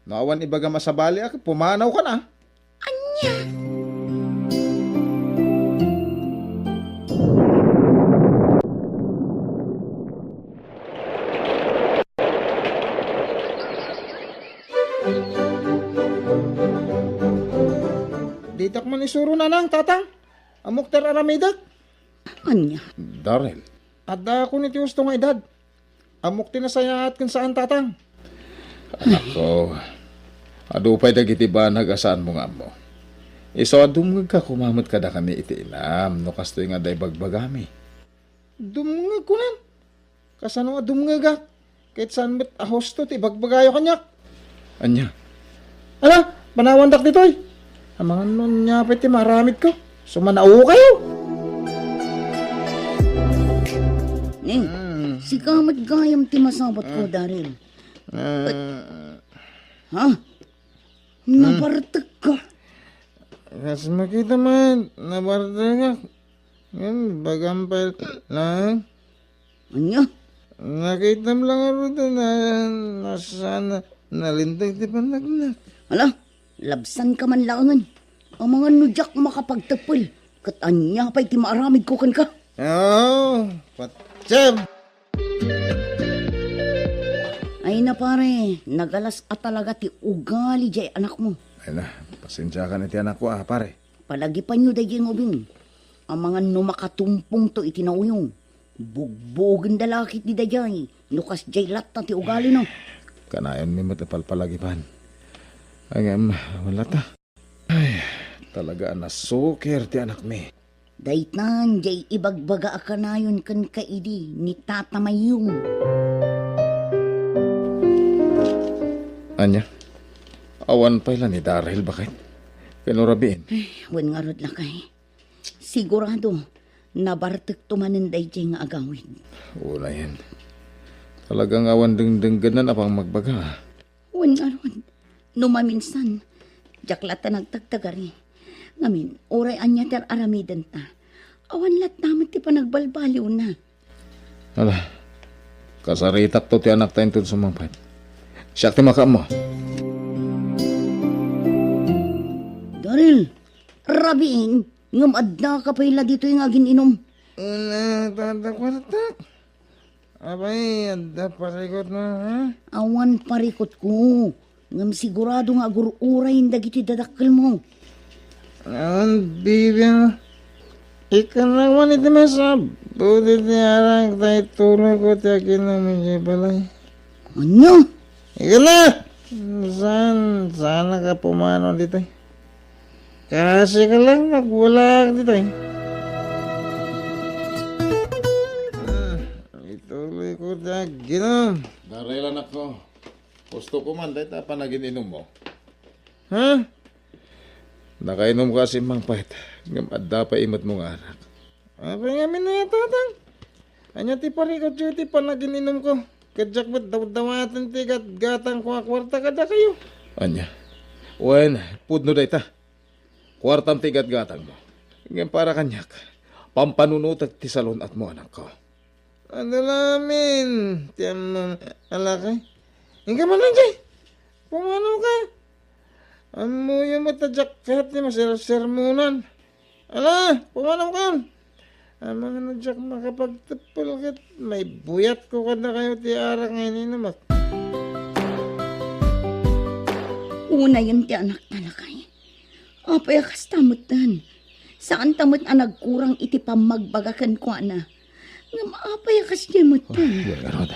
No awan ibagam a sabaliak, pumanaw ka na. Ania? Ditak man isuro, nanang, tatang. Ammok ti ar-aramidek. Ania? Darrell. Adda ako ni ti husto nga edad. Ammok ti nasayaat ken saan, tatang. Anakko, adu pay dagiti banag a saanmo nga ammo. Isu a dumngegka koma met kadakami iti inam no kastoy nga adda ibagbagami. Dumngegko nan. Kasano a dumngegak? Ket saan met a husto ti ibagbagayo kaniak? Ania? Ala, panawandak ditoy. Amangan no ania pay ti maaramidko. Sumanaokayo. Ni, Hmm. sika met gayam ti masabatko, Ah. Daryl. Ah. Ha? Hmm. Nabartekka? Kas makita man, nabartekak. Ngem, ibagam pay laeng. Ania? Nakitam lang ngarud na, na saan a nalinteg ti panagnak. Ala, labsanka man laengen. Amangan no diak makapagteppel, ket ania pay ti maaramidko kenka? Oo, patiem! Ay na, pare, nagalas a talaga ti ugali diay anakmo. Ay na, pasensiakan iti anakko, a, pare. Palagipanyo daydiay nga ubing. Amangan no makatumpongto iti nauyong. Bugbugenda la ketdi daydiay no kasdiay latta ti ugalina. Kanayonmi met a palpalagipan. Ngem, awan latta. Ay, talaga a nasukir ti anakmi. Daytan diay ibagbaga a kanayon kenka idi ni Tata Mayong. Ania? Awan pay la ni Daryl, baket? Ken no rabiin? Ay, wen ngarud, lakay. Sigurado, nabartekto manen daydiay nga agawid. Unayen. Talaga nga awan dengdenggenna a pangmagbaga. Wen ngarud, no maminsan, diak latta nagtagtagari. Ngamin, uray ania ti ar-aramidenta, awan latta met ti panagbalbaliwna. Ala, kasaritakto ti anakta inton sumangpet. Siak ti makaammo. Daryl, rabiin, ngem addaka pay la ditoy nga agin-inom. Una, tata, kwartak. Apay, adda parikutmo, ha? Awan parikutko. Ngem sigurado nga agur-urayen dagiti dadakkelmo. Awan bibiang. Ikkannak man iti masaput iti arak ta ituloyko ti aginom idiay balay. Ania? Ikkannak! Saan, saanak a pumanaw ditoy? Kasika lang, nagwalaak ditoy. Ah, ituloyko ti aginom. Daryl, anakko. Hustoko man dayta a panagin-inummo. Ha? Nakainomka a simmangpet, ngem adda pay imetmo nga arak. Apay ngamin aya, tatang? Ania ti parikutyo iti panagin-inumko? Ket diak met dawdawaten ti gatgatangko a kuarta kadakayo. Ania? Wen, pudno dayta. Kuartam ti gatgatangmo. Ngem para kaniak, pampanunotek ti salun-atmo, anakko. Adu la amin ti ammom, a lakay. Inka man daydiay. Pumanaw ka. Ammoyo met a diak ket ti masersermonan. Ala, pumanaw ka. Amangan a diak makapagteppel ket maibuyatko kadakayo ti arak nga ininumak. Unayen ti anakta, lakay. Apay a kasta metten? Saanta met a nagkurang iti pammagbaga kenkuana. Ngem apay a kasdiay metten? Ay, wen ngarud.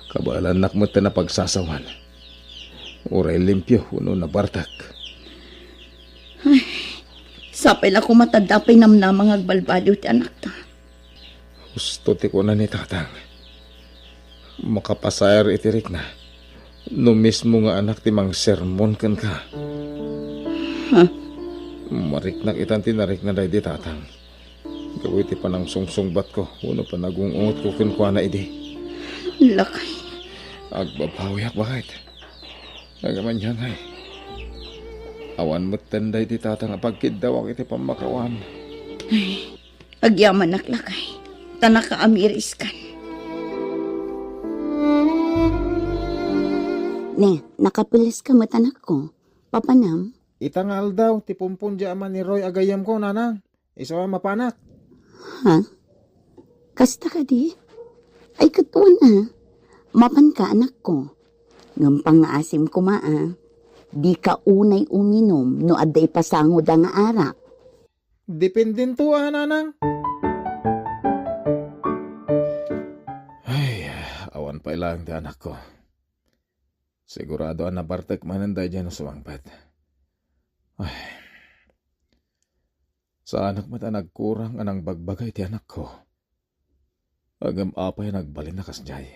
Kabaelannak metten a pagsasawan. Uray limpio wenno nabartek. Ay, sapay la koma ta adda pay namnama nga agbalbaliw ti anakta. Husto ti kuna ni tatang. Makapasaer iti rikna no mismo nga anak ti mangsermon kenka. Ha? Mariknak itan ti narikna daydi tatang. Gapu iti panangsungsungbatko wenno panagung-ungotko kenkuana idi. Lakay. Agbabawiak, baket. Ngem ania ngay? Awan metten daydi tatang a pagkiddawak iti pammakawan. Ay, agyamanak, lakay, ta nakaamiriskan. Ne, nakapeles ka met, anakko. Papanam? Ita nga aldaw, ti pumpon diay ama ni Roy a gayyemko, nanang. Isu a mapanak. Ha? Kasta kadi? Ay, ket wen a. Mapanka, anakko. Ngem pangngaasim koma a, dika unay uminom no adda ipasangoda nga arak. Dependento a, nanang. Ay, awan pay laeng ti anakko. Sigurado a nabartek manen daydiay no sumangpet. Ay, Saanak met a nagkurang a nangbagbaga iti anakko. Ngem apay a nagbalin a kasdiay?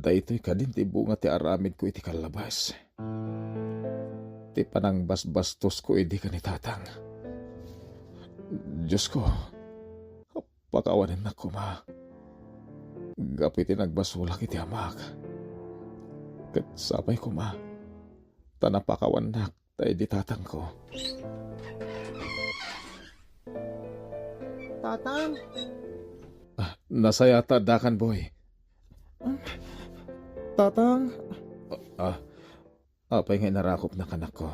Daytoy kadin ti bunga ti aramidko iti kallabas. Ti panangbasbastosko idi ken ni Tatang. Diosko, pakawanennak koma. Gapu iti nagbasolak iti amak. Ket sapay koma, ta napakawannak daydi tatangko. Tatang? Ah, nasaya ta addakan, boy. Tatang? Ah, apay nga inarakopnak, anakko?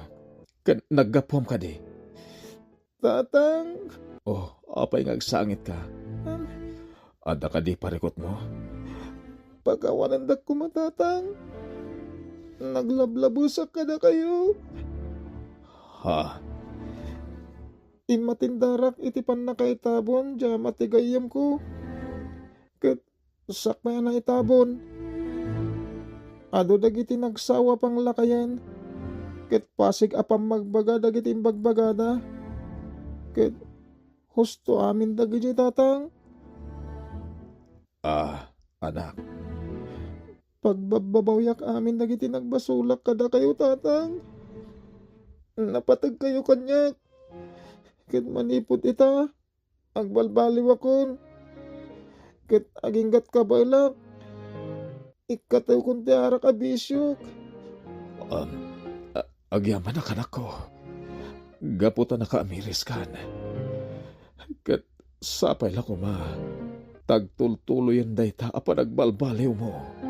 Ken naggapuam kadi? Tatang? Oh, apay nga agsangitka? Adda kadi parikutmo? Pakawanendak koma, Tatang. Naglablabusak kadakayo. Ha? Immatindarak iti pannakaitabon diay ama ti gayyemko. Ket sakbay a naitabon, adu dagiti nagsawa a panglakayen, ket pasig a pammagbaga dagiti imbagbagada. Ket husto amin dagidiay, Tatang. Ah, anak. Pagbabbabawiak amin dagiti nagbasolak kadakayo, Tatang. Napategkayo kaniak. Ket manipud ita, agbalbaliwakon. Ket aginggat kabaelak, ikkatewkon ti arak a bisiok. Um, a-, agyamanak, anakko. Gapu ta nakaamiriskan. Ket sapay la koma, ta agtultuloyen dayta a panagbalbaliwmo.